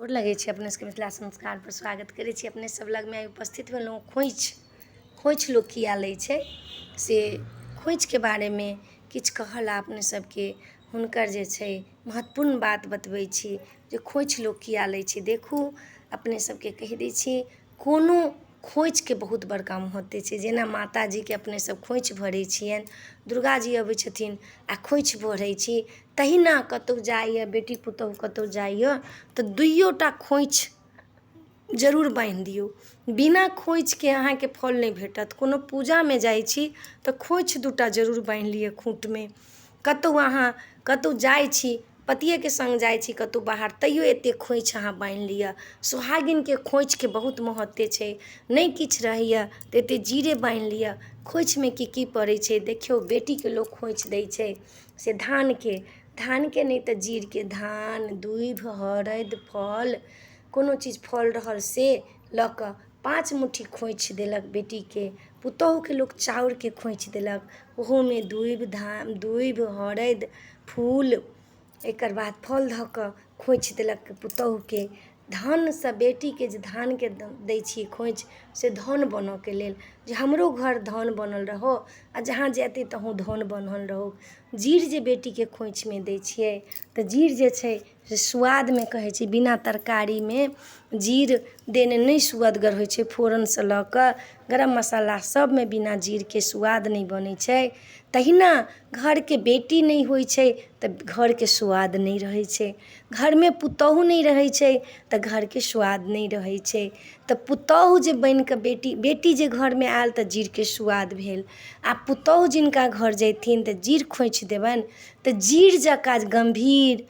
गोर लगै छी अपने सबके। मिथिला संस्कार पर स्वागत करै छी। अपने सब लगमे आइ उपस्थित भेलहुँ। खोँइछ, खोँइछ लोक किया लै छै, से खोँइछके बारेमे किछु कहऽ लए अपने सबके हुनकर जे छै महत्वपूर्ण बात बतबै छी जे खोँइछ लोक किया लै छै। देखू, अपने सबके कहि दै छी, कोनो खोँइछके बहुत बड़का महत्व छै। जेना माताजीके अपने सब खोँइछ भरै छियनि, दुर्गा जी अबै छथिन आ खोँइछ भरै छी, तहिना कतहु जाइए बेटी पुतोहु, कतहु जाइए तऽ दुइयो टा खोँइछ जरूर बान्हि दियौ। बिना खोँइछके अहाँके फल नहि भेटत। कोनो पूजामे जाइ छी तऽ खोँइछ 2टा जरूर बान्हि लिअ खूँटमे। कतहु अहाँ कतहु जाइ छी, पतिएके सङ्ग जाइ छी कतहु बाहर, तैयो एतेक खोँइछ अहाँ बान्हि लिअ। सोहागिनके खोँइछके बहुत महत्व छै। नहि किछु रहैए तऽ एतेक जीरे बान्हि लिअ। खोँइछमे की की पड़ै छै देखियौ। बेटीके लोक खोँइछ दै छै से धानके, धानके नहि तऽ जीरके, धान, दूभि, हरदि, फल, कोनो चीज फल रहल से लऽ कऽ 5 मुट्ठी खोँइछ देलक बेटीके। पुतोहुके लोक चाउरके खोँइछ देलक, ओहोमे दूभि, धान, दूभि, हरदि, फूल, एकर बाद फल धऽ कऽ खोँइछ देलक पुतोहुके। धनसँ बेटीके जे धानके दै छियै खोँइछ, से धन बनयके लेल, जे हमरो घर धन बनल रहौ आ जहाँ जेतै तहूँ धन बनल रहौ। जीर जे बेटीके खोँइछमे दै छियै तऽ जीर जे छै से सुआदमे कहै छै, बिना तरकारीमे जीर देने नहि सुअदगर होइ छै। फोरनसँ लऽ कऽ गरम मसाला सभमे बिना जीरके सुआद नहि बनै छै। तहिना घरके बेटी नहि होइ छै तऽ घरके सुआद नहि रहै छै। घरमे पुतोहु नहि रहै छै तऽ घरके सुआद नहि रहै छै। तऽ पुतोहु जे बनि कऽ बेटी, बेटी जे घरमे आयल तऽ जीरके सुआद भेल, आ पुतोहु जिनका घर जयथिन तऽ जीर खोँइछ देबनि तऽ जीर जकाँ गम्भीर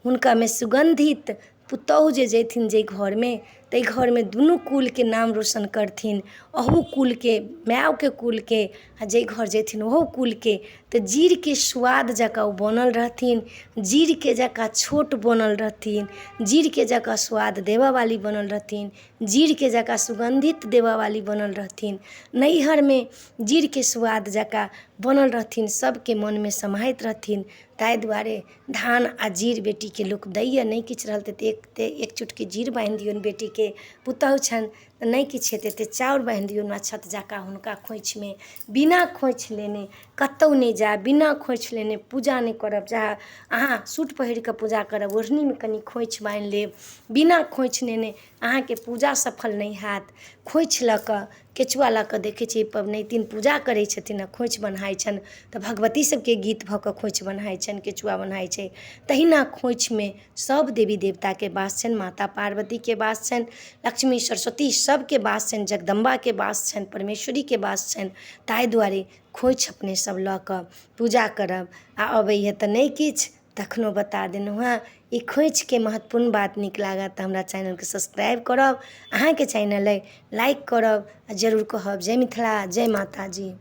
हुनकामे सुगन्धित पुतोहु जे जयथिन जाहि घरमे, ताहि घरमे दुनू कुलके नाम रोशन करथिन, अहू कुलके, मायओके कुलके, आ जाहि घर जेथिन ओहो कुलके। तऽ जीरके सुआद जकाँ ओ बनल रहथिन, जीरके जकाँ छोट बनल रहथिन, जीरके जकाँ सुआद देबयवाली बनल रहथिन, जीरके जकाँ सुगन्धित देबयवाली बनल रहथिन, नैहरमे जीरके सुआद जकाँ बनल रहथिन, सभके मनमे समाहित रहथिन। ताहि दुआरे धान आ जीर बेटीके लोक दैए। नहि किछु रहल तऽ एक चुटकी जीर बान्हि दियौन बेटीके। पुतहु छनि तऽ नहि किछु हेतै तऽ चाउर बान्हि दियौन अक्षत जकाँ हुनका खोँइछमे। बिना खोँइछ लेने कतहु नहि जायब, बिना खोँइछ लेने पूजा नहि करब। चाहे अहाँ सूट पहिर कऽ पूजा करब, ओढ़नीमे कनि खोँइछ बान्हि लेब। बिना खोँइछ लेने अहाँके पूजा सफल नहि हैत। खोँइछ लऽ कऽ, केचुआ लऽ कऽ देखै छियै पबनैतिन पूजा करै छथिन आ खोँइछ बन्हाइ छनि, तऽ भगवती सबके गीत भऽ कऽ खोँइछ बन्हाइ छनि, केचुआ बन्हाइ छै। तहिना खोँइछमे सभ देवी देवताके वास छनि, माता पार्वतीके वास छनि, लक्ष्मी, सरस्वती सभके वास छनि, जगदम्बाके वास छनि, परमेश्वरीके वास छनि। ताहि दुआरे खोँइछ अपने सब लऽ कऽ पूजा करब। आ अबैए तऽ नहि किछु, तखनो बता देलहुँ हेँ ई खोँइछके महत्वपूर्ण बात। नीक लागत तऽ हमरा चैनलके सब्सक्राइब करब, अहाँके चैनल अइ, लाइक करब आ जरूर कहब जय मिथिला, जय माताजी।